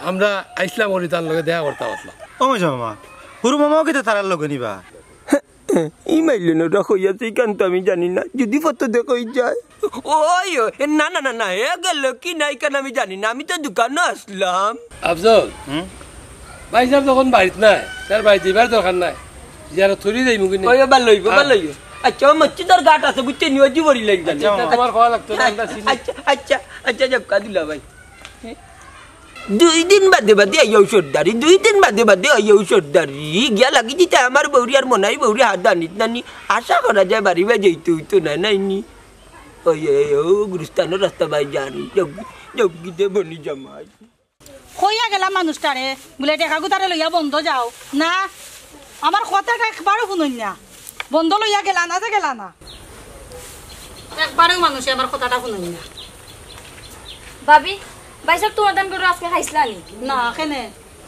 আমরা আইছলাম করি তান লগে দেখা করতাম আছলাম। ও মামা, হুরু মামাও কিতা তারার লগে নিবা? ই মাইলে না, ওটা কইয়াছে, ইখান তো আমি জানি না। যদি ফটো দেখো, ই যায়। ওই, ও, এ, না, না, না, না, হে গেল কি না, ইখান আমি জানি না। আমি তো দোকানো আছলাম। আফজল, হুম? ভাইসাব যখন বাড়িত নাই, তার বাড়িত যাইবার দরকার নাই। জিয়ারত করি যাইমুগি নে। ওই, ওবা লইবো, ওবা আ- লইবো। আচ্ছা, ও মসজিদর ঘাট আছে, বুঝছো নি? অজু করি লইন জানি। আচ্ছা, তোমার খাওয়া লাগতো না, আমরা চিনি। আচ্ছা, আচ্ছা, আচ্ছা, যাউক্কা দুলাভাই। দুই দিন বাদে বাদে আইয়াও সর্দারি, দুই দিন বাদে বাদে আইয়াও সর্দারি। গিয়া লাগি দিতা আমার বউরি আর মনাই বউরি হাত দানিত নানি। আশা করা যায় বাড়ি বাই যাইতে অইতো না, নাইনি? ওই, ওই, ও গুরুস্থানর রাস্তা বাই যারি, যাউক্কা, যাউক্কা দে বনি জামাই। কইয়া গেলাম মানুষটারে, বুলে টেকা গুতারে লইয়া বন্দো যাও। না, আমার কথাটা একবারও হুনইন না। বন্দো লইয়া গেলা না যে গেলা না। একবারেও মানুষে আমার কথাটা হুনইন না। ভাবি, ভাইসাব তুমার দান করে আজকে খাইছলা নি? না, কেনে?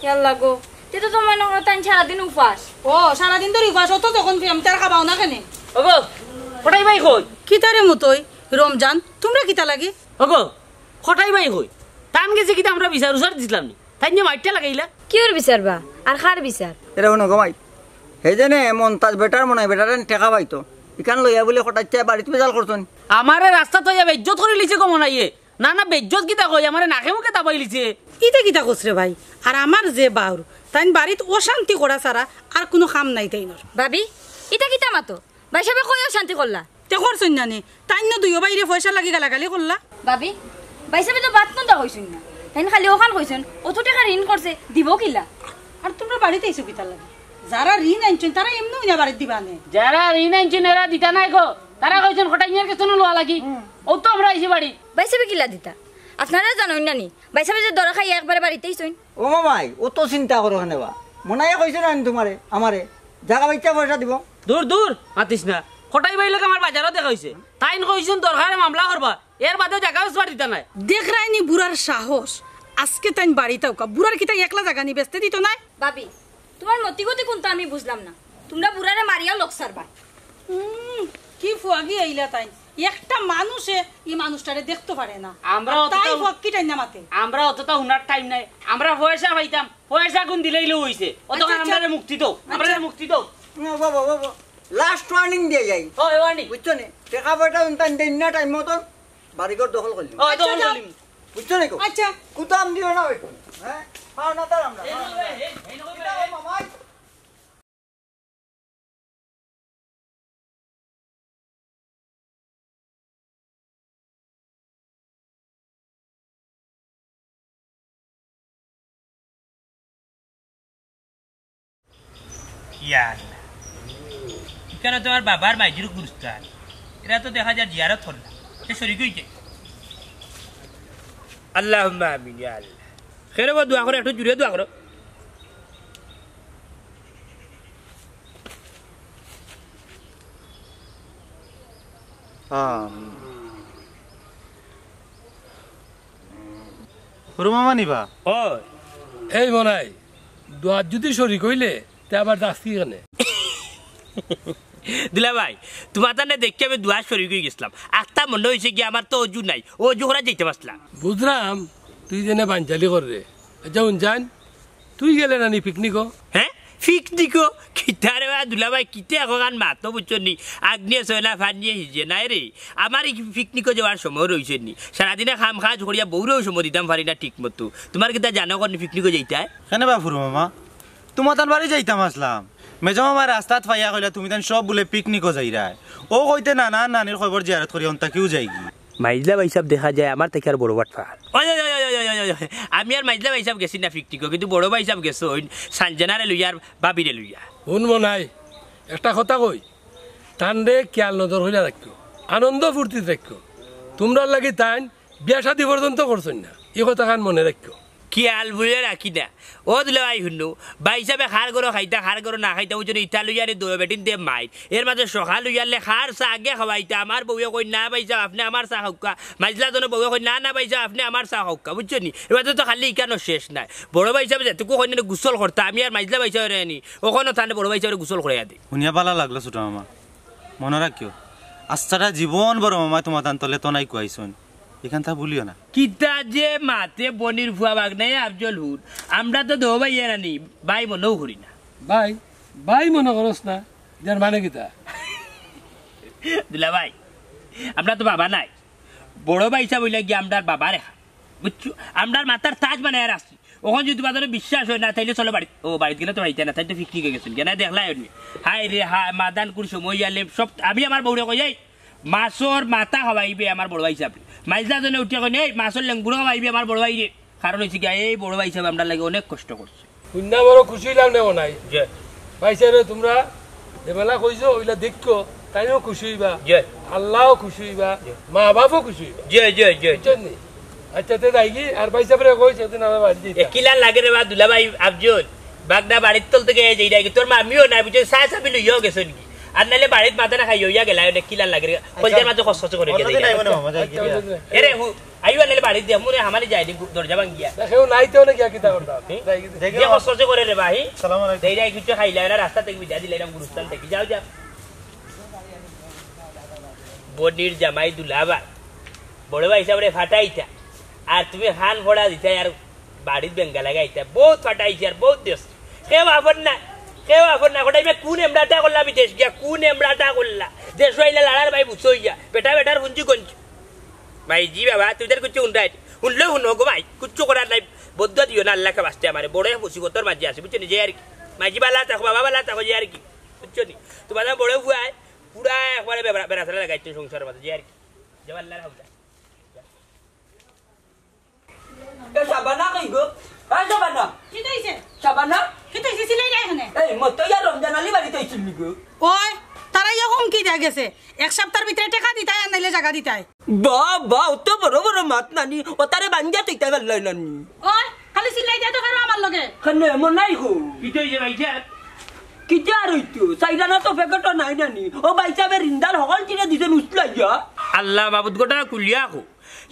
ইয়াল্লা গো, তে তো তুমার মনে হয় তাইন সারাদিন উপাস। ও, সারাদিন ধরি উপাস, অত যখন প্রেম তার খাবাও না কেনে? ওগো, কটাই ভাই কই? কিতারে মতই, রমজান, তুমরা কিতা লাগি? ওগো, কটাই ভাই কই? তান গেছে কিতা আমরা বিচার উচার দিছলাম নি? তাইন যে মাইরটা লাগাইলা? কিওর বিচার বা? আর কার বিচার? এরা হুনো গো মাই। হে যে নে মন্তাজ বেটার মনাই বেটারে টেকা পাইতো। ইখান লইয়া বুলে কটাইচ্ছা বাড়িত বেজাল করছইন। আমারে রাস্তাত থইয়া বেইজ্জত করি লিছে গো মনাইয়ে। না, না, বেইজ্জত কিতা কই, আমারে নাকে মুখে দাবাইলিছে। ইতা কিতা কছ রে ভাই? আর আমার যে বাউর, তাইন বাড়িত অশান্তি করা ছাড়া আর কুনু কাম নাই তাইনর। ভাবি, ইতা কিতা মাতো? ভাইসাবে কই অশান্তি করলা? তে করছইন না নি? তাইন না দুইও বাইরে পয়সা লাগি গালাগালি করলা। ভাবি, ভাইসাবে তো বাত কুন্তা কইছইন না। তাইন খালি অখান কইছইন, অত টেকা ঋণ করছে, দিবো কিলা? আর তুমরা বাড়িত আইছো কিতার লাগি? যারা ঋণ আনছইন, তারা এমনেউ ইনা বাড়িত দিবা নে। যারা ঋণ আনছইন, এরা দিতা নায় গো। তারা কইছইন, কটাইয়ার গেছে নু লওয়া লাগি। অউ তো আমরা আইছি বাড়িত। ভাইসাবে কিলা দিতা? আপনারা জানইন না নি? ভাইসাবে যে ধরা খাইয়া একবারে বাড়িত আইছইন। ও মামাই, অত চিন্তা করো কেনে বা? মনাইয়ে কইছে না নি তুমারে, আমারে? জাগা বেচিয়া পয়সা দিবো। দূর, দূর, মাতিস না। কটাই ভাইর লগে আমার বাজারো দেখা অইছে। তাইন কইছইন দরকারে মামলা করবা, এর বাদেও জাগা বেচবার দিতা নায়। দেখরায়নি বুড়ার সাহস। আজকে তাইন বাড়িত আউক্কা। বুড়ার কিতা একলা জাগা নি বেচতে দিতো নায়? ভাবি, তুমার মতিগতি কুন্তা আমি বুঝলাম না। তুমরা বুড়ারে মারিয়াও লগ ছাড়বায়। উম, কি ফুয়াগি আইলা তাইন। একটা মানুষে ই মানুষটারে দেখতো পারে না। আমরা আর তাই অতটা ফক্কি টাইন না মাতে। আমরা অতটা হুনার টাইম নাই। আমরা পয়সা পাইতাম, পয়সা গুন দিলেই লো অইছে। অতখান আচ্ছা, আচ্ছা। আমরারে মুক্তি দেও, আচ্ছা। আমরারে মুক্তি দেও। ও বাবা, বাবা। লাস্ট ওয়ার্নিং দিয়া যাই। ওই ওয়ার্নিং। বুঝছো নি? টেকা পয়সা উনতান দেইন না টাইম মতন, বাড়িঘর দখল করিলিমু। ওই দখল আচ্ছা, করিলিমু। বুঝছো নি গো? আচ্ছা। কুতাম দিও না বেটি। হ্যাঁ? পাও না তার আমরা। এই নয়, এই, এই নয়, কিতা গো মামাই? ইয়া আল্লাহ। ইখানো তো আমার বাবার মাইজির গুরুস্থান। এরা তো দেখা যায় জিয়ারত করলা। সে শরিক অইছে। আল্লাহুম্মা আমিন ইয়া আল্লাহ। খেরে বা দোয়া করো, একটু জুরে দোয়া করো। আমিন। হুরু মামা নি বা? ও, এই মনাই, দোয়াত যুদি শরিক অইলে, তে আবার যাস কি কেনে? দুলাভাই, তুমার তানে দেখি আমি দোয়াত শরিক অইগেছলাম। আখতা মনো অইছে গি আমার তো অজু নাই, অজু করাত যাইতাম আছলাম। বুঝরাম, তুই যেনে বানজালি কররে। আচ্ছা, হুন জান, তুই গেলে না নি পিকনিকো? হ্যাঁ? পিকনিকো? কিতা রে বা দুলাভাই, কিতা একখান মাতো বুঝছো নি? আগ নিয়ে ছয় না, ফান নিয়ে হিজে নাই রে। আমার ই পিকনিকো যাওয়ার সময় রইছে নি। সারাদিনে কাম কাজ করিয়া বউরেও সময় দিতাম পারি না ঠিক মতো। তুমার কিতা জানো কোন পিকনিকো যাইতায়? কেনে বা ফুরু মামা? তুমার তান বাড়ি যাইতাম আছলাম। মেজো মামায় রাস্তাত পাইয়া কইলা, "তুমি তান সব বুলে পিকনিকো যাইরায়।" অউ কইতে নানা নানির কবর জিয়ারত করি অন্তা কিউ যাইগি। মাইজলা ভাইসাব দেখা যায় আমার থাকি আর বড় বাটপার। ওই, ওই, ওই, আমি আর মাইজলা ভাইসাব গেছি না পিকনিকো, কিন্তু বড় ভাইসাব গেছইন সানজানারে লইয়া আর ভাবিরে লইয়া। হুন মনাই, একটা কথা কই, তানরে খিয়াল নজর করিয়া রাখিও, আনন্দ ফুর্তিত রাখিও। তুমরার লাগি তাইন বিয়া শাদি পর্যন্ত করছইন না, ই কথাখান মনে রাখিও। খিয়াল বুলে রাখি না। ও দুলাভাই হুনো, ভাইসাবে কার ঘরো খাইতা, কার ঘরো না খাইতা, বুঝছো নি, ইতা লইয়া রে দৌড় বেটিন দে মাইর। এর মাঝে সকাল অইয়ারলে কার চা আগে খাওয়াইতা, আমার বউয়ে কইন, "না ভাইসাব, আপনে আমার চা খাউক্কা।" মাইজলা জনর বউয়ে কইন, "না, না ভাইসাব, আপনে আমার চা খাউক্কা।" বুঝছো নি? এর মাঝে তো খালি ইখানও শেষ নাই। বড় ভাইসাবে যেটুকু কইন, গোসল করতা, আমি আর মাইজলা ভাইসাবে রে নি, অখনো তানে বড় ভাইসাবে গোসল করাইয়া দেই। হুনিয়া ভালা লাগলো ছোট মামা। মনো রাখিও, আস্তাটা জীবন বড় মামায় তুমার তান তলে তনাই কুয়াইছইন। ইখানতা ভুলিও না। কিতা যে মাতে বনির ফুয়া বাগনায় আফজল হুন। আমরা তো দো ভাই এরানি, ভাই মনেও করি না। ভাই, ভাই মনো করস না, ইটার মানে কিতা? দুলাভাই, আমরা তো বাবা নাই। বড় ভাইসাব অইলা গিয়া আমরার বাবার এখান। বুঝছো? আমরার মাথার তাজ বানাইয়া রাখছি। অখন যুদি তুমার বিশ্বাস অয় না, তাইলে চলো বাড়িত। ও, বাড়িত গেলে তো পাইতায় না, তাইন তো পিকনিকো গেছইন। গিয়া না দেখলায় অইনি। হায় রে হায়, মাদান কুর সময় ইয়ালে সব, আমি আমার বউরে কই, "এই মাছর মাথা খাওয়াইবে আমার বড় ভাইসাবরে।" মাইজলা জনে উঠিয়া কইন, "এই মাছর লেঙ্গুড়া খাওয়াইবে আমার বড় ভাইরে।" কারণ অইছে গিয়া, এই বড় ভাইসাবে আমরার লাগি অনেক কষ্ট করছে। হুনিয়া বড় খুশি অইলাম নে মনাই। জি। ভাইসাবে তুমরা যেবেলা কইছো, অইলা দেখিও, তাইনও খুশি অইবা। জি। আল্লাও খুশি অইবা, জি। মা বাপও খুশি অইবা। জি, জি, জি, জি। বুঝছইন নি? আচ্ছা, তে যাইগি, আর ভাইসাবরে কইস, একদিন আমার বাড়িত যাইতা। এ, কিলান লাগে রে বা দুলাভাই আফজল, বাগনা বাড়ির তল থাকি যাইরায় গি, তোর মামিও নাই, বুঝছস, চা চাবি লইয়াও গেছইন গি। আর নাইলে বাড়িত মাথা না খাইয়া অইয়া গেলায়, অনেক কিলান লাগে রে। আচ্ছা। কইলজার মাঝে খসখসে করে দিয়া অন্যদিন যাইরায়। আইবো নে মামা, যাই গি। আচ্ছা, অন্যদিন। এরে, হু-, আইও আনলে বাড়িত দিয়া, মনে হামালি যায়নি, গু-, দরজা ভাঙ্গিয়া। না, কেউ নাই তো, অনে গিয়া কিতা করতাম? হুম? যাই গি। দেখি খসখসে করে রে ভাই। সালাম আলাইকুম। দেইরা কিছু খাইলা না, রাস্তা থাকি বিদায় দিলাইলাম, গুরুস্থান থাকি। যাও, যাও। বনির জামাই দুলাভাই। বড় ভাইসাবরে ফাটাইতা। আর তুমি কান ফড়া দিতায় আর বাড়িত বেঙ্গা লাগাইতা। বউত ফাটাইছি আর বউত দেশ। কেউ আফর না, কেউ আফর না। কটাই মে কুন এমরাটা করলা বিদেশ গিয়া, কুন এমরাটা করলা? দেশ অইলা লাড়ার ভাই বুঝছো ইয়া। বেটা বেটার হুঞ্জি গঞ্জ। মাইজি বাবা, তুই তার কিচ্ছু হুনরায় নি। হুনলেও হুনো গো মাই, কিচ্ছু করার নাই। বদদোয়া দিও না, আল্লাহর ওয়াস্তে আমারে। বড় এক মুসিবতর মাঝে আছি, বুঝছো নি? যে আর কি। মাইজি বালা থাকো, বাবা বালা থাকো, যে আর কি। বুঝছো নি? তোমার বড় ফুয়ায় পুরা একবারে বেড়া-, বেড়াছেড়া লাগাইছে সংসারর মাঝে, যে আর কি। যে আল্লাহর হাওলা। এ শাবানা কই গো? এ শাবানা। কিতা অইছে? শাবানা। কিতা অইছে? চিল্লাইরায় কেনে? এই, মতইয়া রমজান আলী বাড়িত আইছিল নি গো? ওই, তারা ইয়া হুমকি দিয়া গেছে। এক সপ্তাহর ভিতরে টেকা দিতায়, আর নাইলে জাগা দিতায়। বা, বা, অত বড় বড় মাত নানি, অতারে বান্ধিয়া থইতায় পারলায় নানি। ওই, খালি চিল্লাইতায় তো পারো আমার লগে। কেনে, মনাই গো? কিতা অইছে ভাইজান? কিতা আর অইতো? চাইরানা তো ফেকেটও নাই নানি। ও ভাইসাবে রিন্দার হকল চিনে দিছইন উছলাইয়া। আল্লাহ মাবুদ, ঘটনা খুলিয়া কও।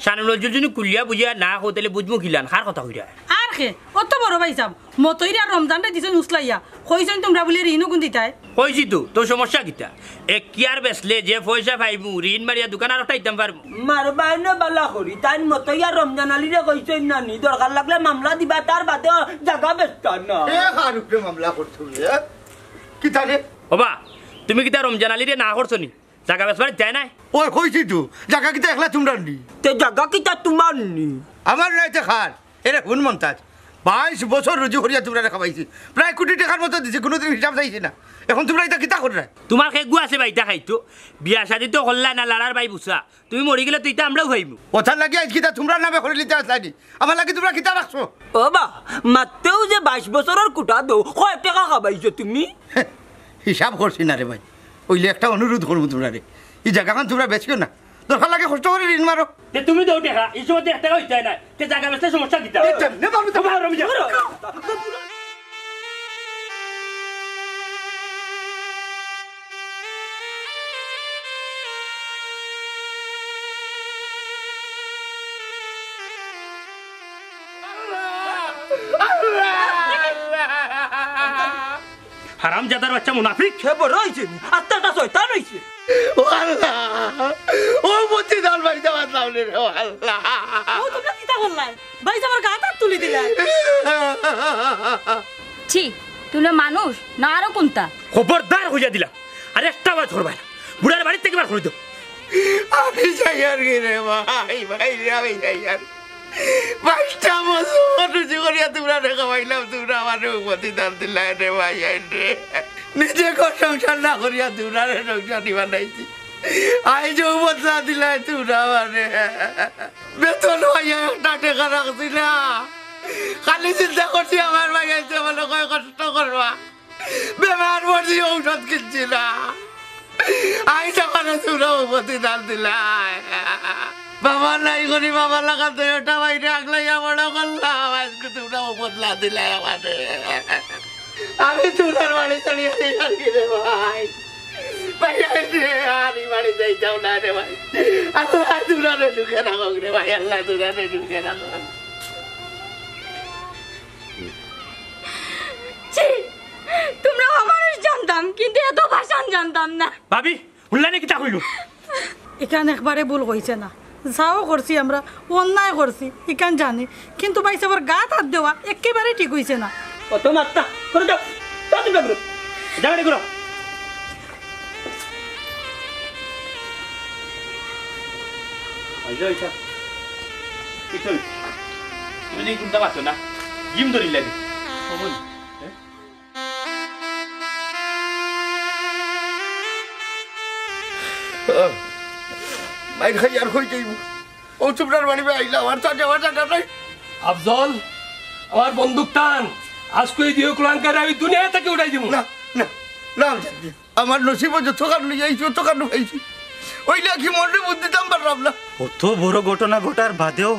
শানুল নজরুল যদি খুলিয়া বুঝিয়া না কও, তাইলে বুঝমু কিলান, কার কথা কইরা? আর কে? অত বড় ভাইসাব, মতইরে আর রমজানরে দিছইন উছলাইয়া। কইছইন তুমরা বুলে ঋণও গুন দিতায়। কইছি তো, তো সমস্যা কিতা? এক কিয়ার বেচলে যে পয়সা পাইমু, ঋণ মারিয়া দোকান আরোকটা দিতাম পারমু। মারবায় না বালা করি, তাইন মতইয়া রমজান আলীরে কইছইন নানি, দরকার লাগলে মামলা দিবা, তার বাদে জাগা বেচতা না। এ কার উপরে মামলা করছো রে? কিতা রে? ওবা, তুমি কিতা রমজান আলীরে না করছো নি? জাগা বেচবার যায় নাই? ওই কইছি তো, জাগা কিতা একলা তুমরার নি? তে জাগা কিতা তুমার নি? আমার নায় তে কার? এরে হুন মন্তাজ, বাইশ বছর রুজি করিয়া তুমরারে খাওয়াইছি, প্রায় কোটি টেকার মতো দিছি, কুনুদিন হিসাব চাইছি না। এখন তুমরা ইতা কিতা কররায়? তুমার কেগু আছে বা ইতা খাইতো? বিয়া শাদি তো করলায় না, লাড়ার বাই বুসা। তুমি মরি গেলে তো ইতা আমরাও পাইমু। অতার লাগি আইজ কিতা তুমরার নামে করিলিতা আছলায় নি? আমার লাগি তুমরা কিতা রাখছো? ওবা, মাততেউ যে বাইশ বছরর কুটা দেও, কয় টেকা খাবাইছো তুমি? হিসাব করছি না রে ভাই। অইলে একটা অনুরোধ করমু তুমরারে, ই জাগাখান তুমরা বেচিও না, দরকার লাগে কষ্ট করি ঋণ মারো। তে তুমি দেও টেকা, ই সময় এক টেকা অইতায় নায়। তে জাগা বেচলে সমস্যা কিতা? এ, তে, নে, বাবু, তে, বাবু, আমি যাই। হারামজাদার বাচ্চা মুনাফিক। হে বড় অইছে নি, আস্তা একটা শয়তান অইছে। ও আল্লাহ, ও বুদ্ধি দান বাড়িতে বাঁচলাম রে, ও আল্লাহ। ও তুমরা কিতা করলায়? ভাইসাবর গাত আত তুলি দিলায়। ছি, তুমরা মানুষ না আরো কুনতা? খবরদার কইয়া দিলাম, আর একটা আওয়াজ করবায় না, বুড়ারে বাড়িত থাকি বার করি দেও। আমি যাইয়ার গি রে ভাই, ভাই রে, আমি যাইয়ার। বাইশটা বছর রুজি করিয়া তুমরারে খাওয়াইলাম, তুমরা আমারে উপতি দান দিলায় রে ভাই, আইন রে। নিজে ঘর সংসার না করিয়া তুমরারে সংসারী বানাইছি। আইজ বদলা দিলায় তুমরা আমারে। বেতন পাইয়া একটা টেকা রাখছি না। খালি চিন্তা করছি আমার ভাই আইছে বলে কয় কষ্ট করবা। বেমার পড়ছি, ঔষধ কিনছি না। আইজ আমারে তুমরা উপতি দান দিলায়। বাবা নাই করি, বাবা লাখান দুইওটা ভাইরে আগলাইয়া বড় করলাম। আইজকে তুমরা উপত না দিলায় আমারে। আমি তুমরার বাড়ি ছাড়িয়া যাইতাম গি রে ভাই। ভাই, আইজ রে, আর ই বাড়ি যাইতাম না রে ভাই। আল্লাহ তুমরারে সুখে রাখউক রে ভাই, আল্লাহ তুমরারে সুখে রাখউক। ছি, তুমরা অমানুষ জানতাম, কিন্তু এত ভাষণ জানতাম না। ভাবি, হুনলায় নি কিতা কইলো? ইখান একবারে ভুল কইছে না, যাও করছি আমরা, অন্যায় করছি, ইখান জানি, কিন্তু ভাইসাবর গাত আত দেওয়া একেবারে ঠিক অইছে না। অত মাততা, করো যাও, যাও তুমি করো, যাও রে করো। আইজা, আইজা। কিতা অইছে? তুমি নি কুনতা মাতো না? জিম ধরিলায় নি? হ্যাঁ? মাইর খাই আর কই যাইমু? ও তুমরার বাড়ি আইলাম, আর তো যাওয়ার জাগা নাই। আফজল, আমার বন্দুক টান, আইজকু এই দুইও কুলাঙ্গাররে আমি দুনিয়া থাকি উঠাই দিমু। না, না, না, আমি যাইতাম না। আমার নসিবো যতখান লইয়া আইছি, অতখান পাইছি। অইলে কি মনরে বুঝ দিতাম পারলাম না। অত বড় ঘটনা ঘটার বাদেও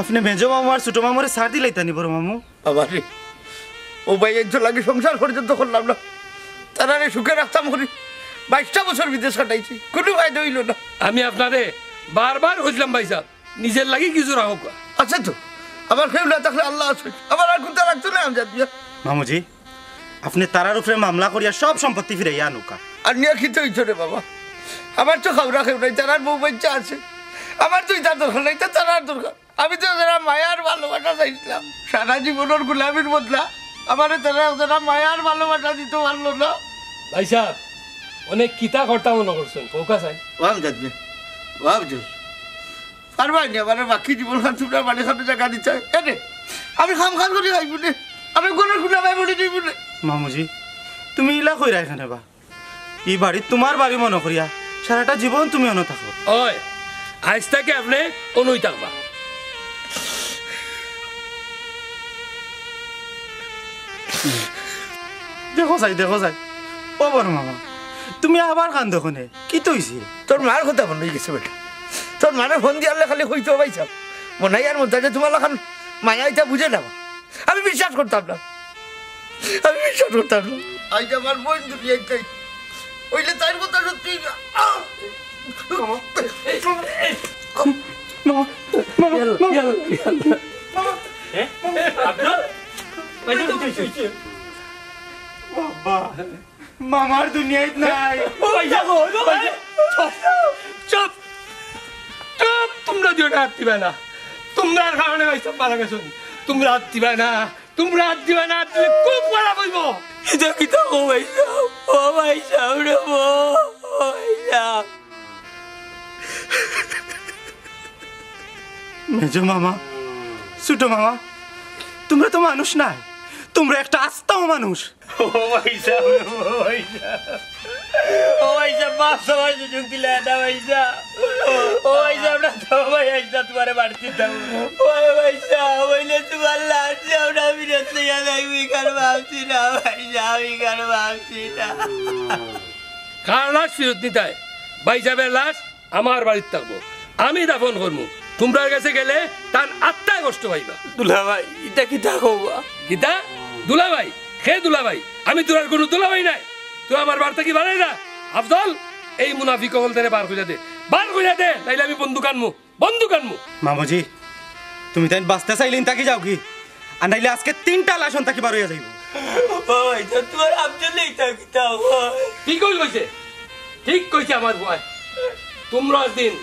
আপনে মেজো মামু আর ছোট মামুরে ছাড় দিলাইতা নি বড় মামু? বাবা রে, ও ভাই, এর লাগি সংসার পর্যন্ত করলাম না। তারারে সুখে রাখতাম করি, বাইশটা বছর বিদেশ কাটাইছি, কুনু ফায়দা অইলো না। আমি আপনারে বারবার কইছিলাম ভাইসাব, নিজর লাগি কিছু রাখউক্কা। আছে তো, আমার কেউ না থাকলে আল্লাহ আছে, আমার আর কুনতা লাগতো না আমজাদ মিয়া। মামুজি, আপনে তারার উপরে মামলা করিয়া সব সম্পত্তি ফিরাইয়া আনউক্কা। আর নিয়া কিতা অইতো রে বাবা, আমার তো খাওরা কেউ নাই, তারার বউ বাচ্চা আছে, আমার তো ইতার দরকার নাই, ইতা তারার দরকার। আমি তো তারার মায়ার ভালোবাসা চাইছিলাম, সারা জীবনর গোলামির বদলা আমারে তারা, তারা মায়ার ভালোবাসা দিতো পারলো না। ভাইসাব, অনে কিতা করতা মনো করছইন, কউক্কা চাই। ওয়াম যাবি, ওয়াম যাবি। আর ভাই নি, আমার বাকি জীবন খান তোমরা মানে খানো জাগা দিতে হয়। এ রে, আমি খাম খাম করি খাইব নে। আমি গরুর গুলা ভাই বলে দিব নে। মামুজি, তুমি ইলা কইরায় কেনে বা? ই বাড়ি তুমার বাড়ি মনো করিয়া সারাটা জীবন তুমি অনো থাকো। ওই, আইজ থাকি আপনে অনোই থাকবা। দেখো চাই, দেখো চাই। ও বড় মামা, তুমি আবার কান্দো কেনে? কিতা অইছে? তোর মার কথা মনো অই গেছে বেটা। তোর মারে ফোন দিয়ারলে খালি কইতো, "ভাই সাব, মনাইয়ার মন্তাজে তুমার লাখান মায়া ইতা বুঝে না।" আমি বিশ্বাস করতাম না, আমি বিশ্বাস করতাম না। আইজ আমার বইন দুনিয়াত নাই, অইলে তাইর কথা সত্যি। আহ! মামা, মামা, মামা, মামা। এ, আব্দুল, ভাই সাব, কিতা অইছে? বাবা, মামার দুনিয়াত নাই। ও ভাই সাব, ও ভাই সাব, চুপ, চুপ, চুপ, তুমরা দুইওটা আত দিবায় না। তুমরার কারণে ভাই সাব মারা গেছইন। তুমরা আত দিবায় না, তুমরা আত দিবায় না, আত দিলে খুব খারাপ অইবো। ইতা কিতা কও ভাই সাব? ও ভাই সাব রে, ও, ও ভাই সাব। মেজো মামা, ছোট মামা, তুমরা তো মানুষ নায়, তুমরা একটা আস্তা অমানুষ। ও ভাই সাব, ও ভাই সাব, ও ভাই সাব, মাফ চাওয়ার সুযোগ দিলায় না ভাই সাব। ও ভাই সাব, আমরা তো ভাই আইজ তুমারে বাড়িত দিতাম। ও ভাই সাব, অইলে তুমার লাশ আমরা ফিরত লইয়া যাইমু, ইখান ভাবছি না ভাই সাব, ইখান ভাবছি না। কার লাশ ফিরত নিতায়? ভাই সাবর লাশ আমার বাড়িত থাকবো, আমি দাফন করমু। তুমরার গেছে গেলে তান আত্মায় কষ্ট পাইবা। দুলাভাই, ইতা কিতা কও বা? কিতা? দুলাভাই? কে দুলাভাই? আমি তোরার কুনু দুলাভাই নায়। তুরা আমার বাড়ি থাকি বারই যা। আফজল, এই মুনাফিক অকলতারে বার করিয়া দে, বার করিয়া দে, নাইলে আমি বন্দুক আনমু, বন্দুক আনমু। মামুজি, তুমি তাইন বাঁচতে চাইলে ইন থাকি যাওগি, আর নাইলে আজকে তিনটা লাশ অন থাকি বার অইয়া যাইবো। ও ভাই, তো তুমার আফজল নেই তা কিতা অয়? ঠিক কইছে, ঠিক কইছে আমার পুয়ায়। তুমরা একদিন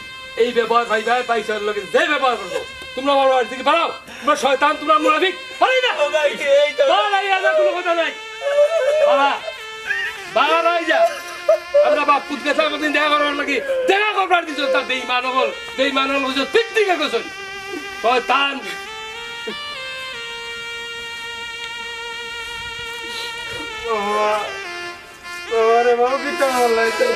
এই ব্যবহার পাইবায়, ভাই সাবর লগে যে ব্যবহার করবো। তুমরা আমার বাড়ি থাকি বারও। তুমরা শয়তান, তুমরা মুনাফিক। বারই যা। ও ভাই, এই তো। বারই যা, কুনু কথা নাই। বারই যা। আমরা বাপ পুত গেছে কোনদিন দেখা করার লাগি। দেখা করবার দিছো তা বেঈমান অকল। বেঈমান অকল অইছো, ঠিক ঠিক কইছো। শয়তান। বাবা, বাবা রে বাবা, কিতা অইলো ইটা?